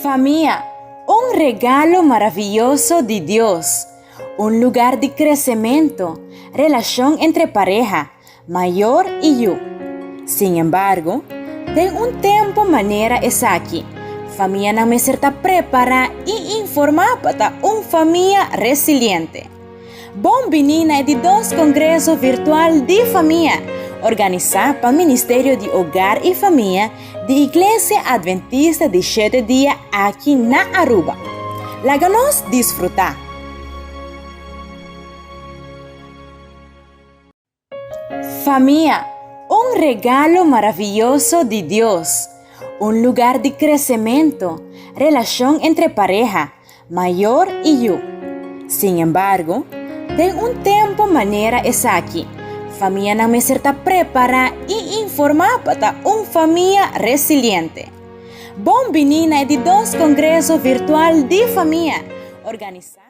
Famia, un regalo maraviyoso di Dios, un lugar di crecemento, relacion entre pareha, mayor y yu. Sin embargo, den un tempo manera esaki, famianan mester ta prepara y informa pa ta un famia resiliente. Bon bini na e di dos Congreso Virtual di Famia, organisa pa Ministerio di Hogar y Famia di Iglesia Adventista di Shete Dia aki na Aruba. Laga nos disfruta! Famia, un regalo maraviyoso di Dios, un lugar di crecemento, relacion entre pareha, mayor y yu. Sin embargo, den un tempo manera esaki, famianan mester ta prepara y informa pa ta un famia resiliente. Bon bini na e di dos Congreso Virtual di Famia, organisa.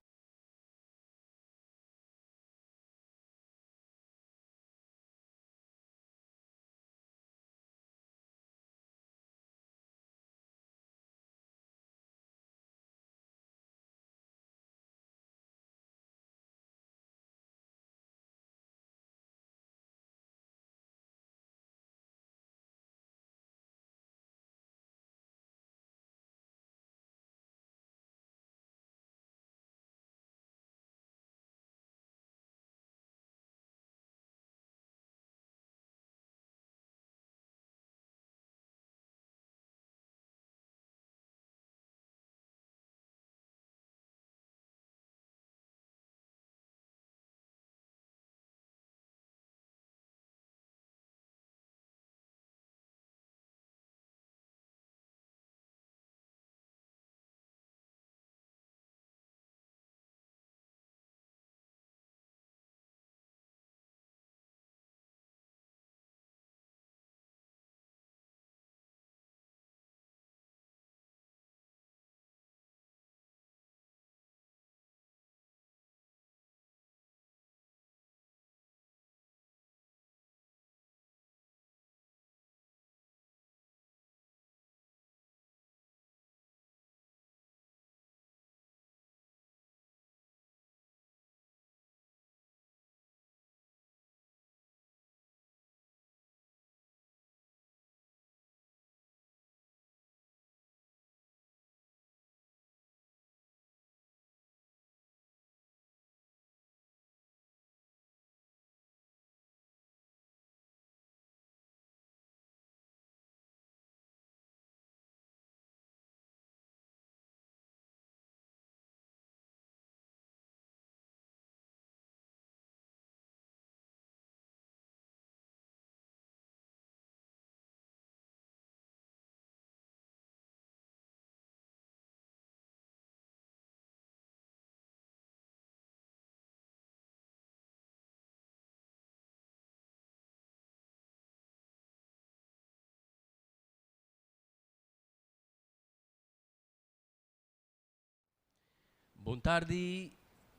Bon tardi,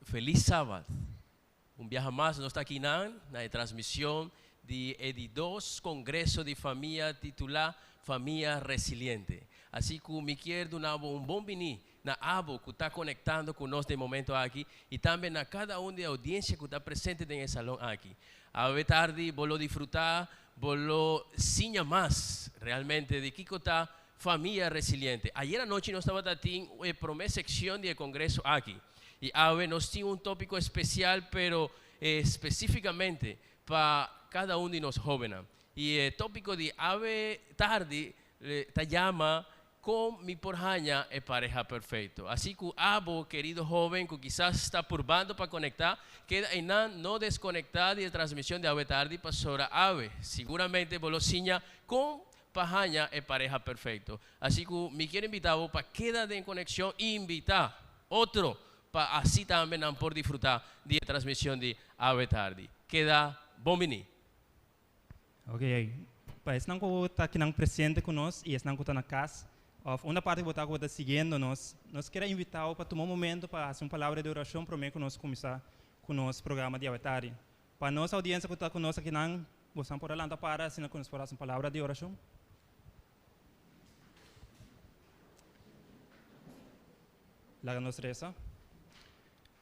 feliz Sabat. Un biaha mas nos ta aki nan na e transmision di e di dos Congreso di Famia titula Famia Resiliente. Asi cu mi kier duna bo un bon bini na abo cu ta conectando cu nos den momento aki y tambe na cada un di e audiencia cu ta presente den e salon aki. Awe tardi bo lo disfruta, bo lo siña mas realmente di kico ta Famia Resiliente. Ayer anochi nos tabata tin e prome seccion di e congreso aki y awe nos tin un topico especial pero specificamente pa cada un di nos hobennan. Y e topico di awe tardi ta yama Con mi por haña e pareha perfecto? Asi cu abo, querido hoben cu kisas ta purbando pa conecta, keda einan no desconecta di e transmision di awe tardi pasobra awe siguramente bo lo siña con pa haña e pareha perfecto. Asi cu mi kier invita bo pa keda den conexion y invita otro pa asi tambe nan por disfruta di e transmision di awe tardi. Keda bon bini. Ok, pa esnan cu ta akinan presente cu nos y esnan cu ta na cas of unda parti cu bo ta cu bo ta siguiendo nos, nos kier a invita bo pa tuma un momento pa haci un palabra di oracion prome cu nos cuminsa cu nos programa di awe tardi. Pa nos audiencia cu ta cu nos akinan, bosan por a lanta para asina cu nos por haci un palabra di oracion. Laga nos resa.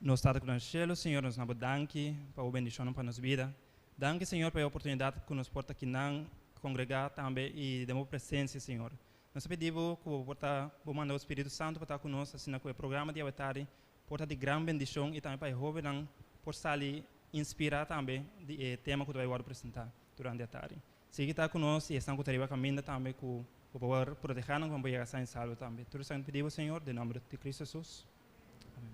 Nos Tata ku ta na shelu, Señor, nos na bo danki pa bo bendishonnan pa nos bida. Danki, Señor, pa e oportunidat ku nos por ta kinan kongregá tambe i den bo presensia, Señor. Nos ta pidi bo ku bo por ta, bo manda bo Spiritu Santu pa ta ku nos asina ku e programa di awe tardi por ta di gran bendishon i tambe pa e hóbennan por sali inspirá tambe di e tema ku ta bai wòrdu presentá durante atardi. Sigui ta ku nos i esnan ku ta riba kaminda tambe ku bo por protehá nan ku nan por yega san i salvo tambe. Tur esaki nos pidi bo, Señor, den nòmber di Kristu Hesus. Amèn.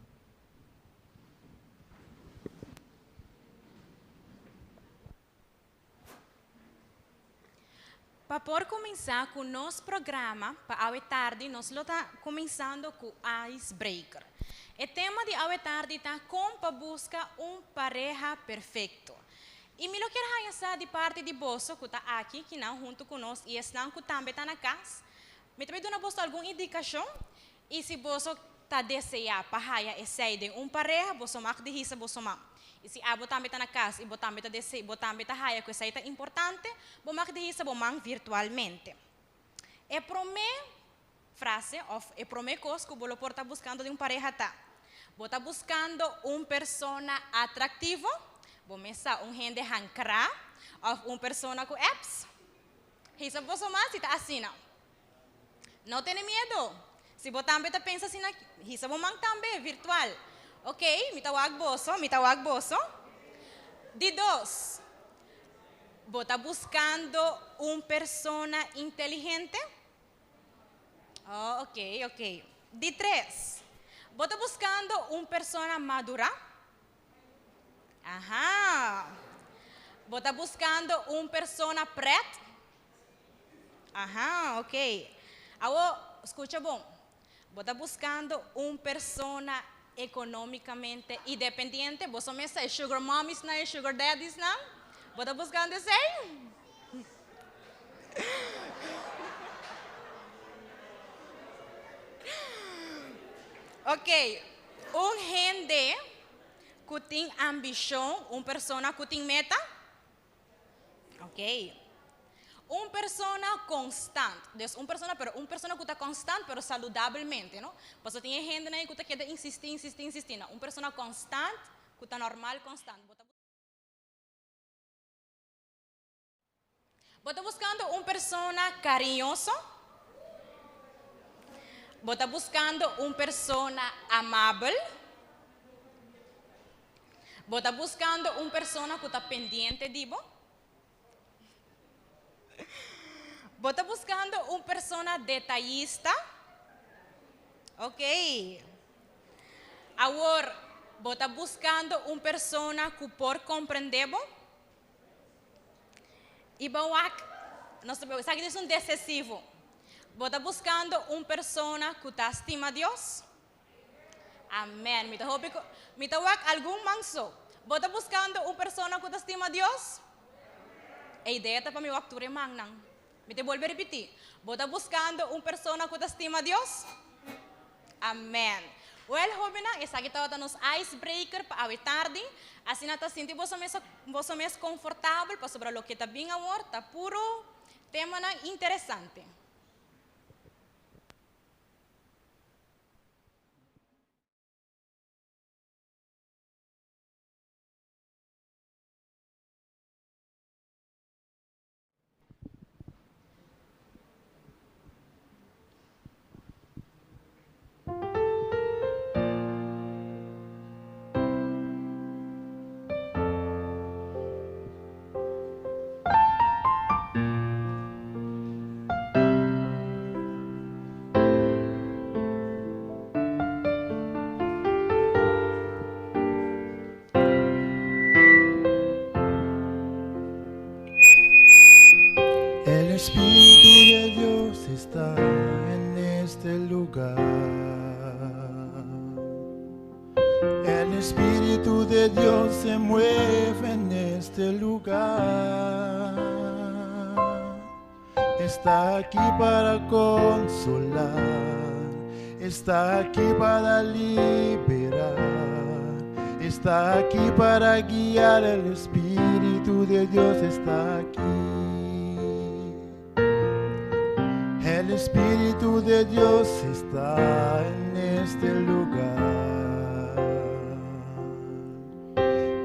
Pa por kuminsá ku nos programa pa awe tardi nos lo ta kuminsando ku Icebreaker. E tema di awe tardi ta kon pa buska un pareha perfekto. I mi lo kier haña sa di parti di boso ku ta aki kinan huntu ku nos i esnan ku tambe ta na kas. Mi ta bai duna boso algun indikashon i si boso ta deseá pa haya esei den un pareha, boso mag di hisa boso man. I si abo tambe ta na kas i bo tambe ta desea, bo tambe ta haya ku esei ta importante, bo mag di hisa bo man virtualmente. E promé frase òf e promé kos ku bo lo por ta buskando den un pareha ta, Bo ta buskando un persona atraktivo? Bo mes sa un hende hankrá òf un persona ku èps? Hisa boso man si ta asina. No tene miedo. Si bo tambe ta pensa asina, hisa bo man tambe, virtual. Ok, mi ta wak boso, mi ta wak boso. Di dos, bo ta buskando un persona inteligente? Oh, ok, ok. Di tres, bo ta buskando un persona madurá? Aha. Bo ta buskando un persona pret? Aha, ok. Awo, skucha bon. Bo ta buskando un persona ekonómikamente idependiente? Boso mes sa e sugar mommiesnan, e sugar daddiesnan? Bo ta buskando esei? Ok, un hende ku tin ambishon, un persona ku tin meta? Ok. Un persona constant. Dus un persona, pero un persona cu ta constant, pero saludabelmente, no? Pasobra tin e hendenan ey cu ta keda insisti, insisti, insisti. No, un persona constant, cu ta normal constant. Bo ta. Bo ta buscando un persona cariñoso? Bo ta buscando un persona amabel? Bo ta buskando un persona ku ta pendiente di bo? Bo ta buskando un persona detayista? Ok. Awor, bo ta buskando un persona ku por komprendé bo? I bo wak, nos ta esaki ta un desesivo. Bo ta buskando un persona ku ta stima Dios? Amen. Mi ta hopi ku mi ta wak algun man so. Bo ta buskando un persona ku ta stima Dios? E idea ta pa mi wak tur e mannan. Mi ta bolbe ripití. Bo ta buskando un persona ku ta stima Dios? Amen. Wèl, hóbennan, esaki tabata nos icebreaker pa awe tardi. Asina ta sinti boso mes boso mes konfortabel pasobra loke ta bin awor ta puro temanan interesante. El Espíritu de Dios está en este lugar. El Espíritu de Dios se mueve en este lugar. Está aquí para consolar, está aquí para liberar, está aquí para guiar. El Espíritu de Dios está aquí. El Espíritu de Dios está en este lugar.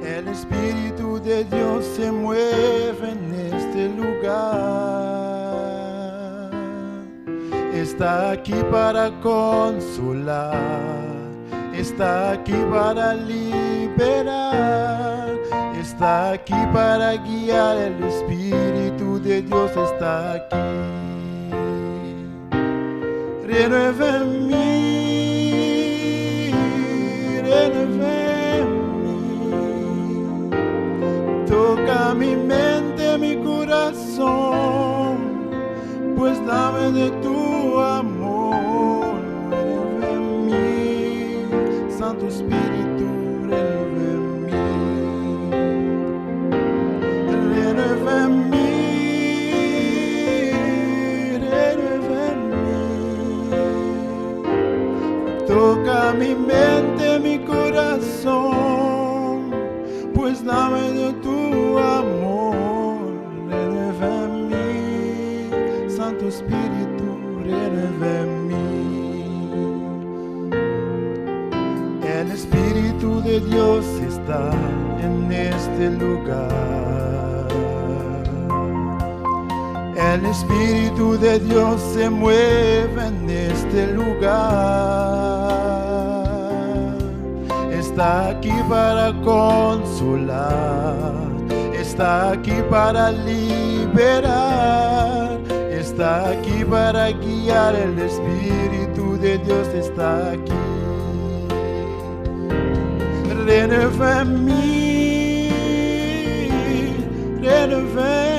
El Espíritu de Dios se mueve en este lugar. Está aquí para consolar, está aquí para liberar, está aquí para guiar. El Espíritu de Dios está aquí. Renueva en mí, renueva en mí. Toca mi mente, mi corazón, pues dame de tu amor. Renueva en mí, Santo Espíritu, renueva en mí. Renueva en mí, renueva en mí. Toca mi mente, mi corazón, pues dame de tu amor. Renueva en mí, Santo Espíritu, renueva en mí. El Espíritu de Dios está en este lugar. El Espíritu de Dios se mueve en este lugar. Está aquí para consolar, está aquí para liberar, está aquí para guiar. El Espíritu de Dios está aquí. Renueva en mí, renueva.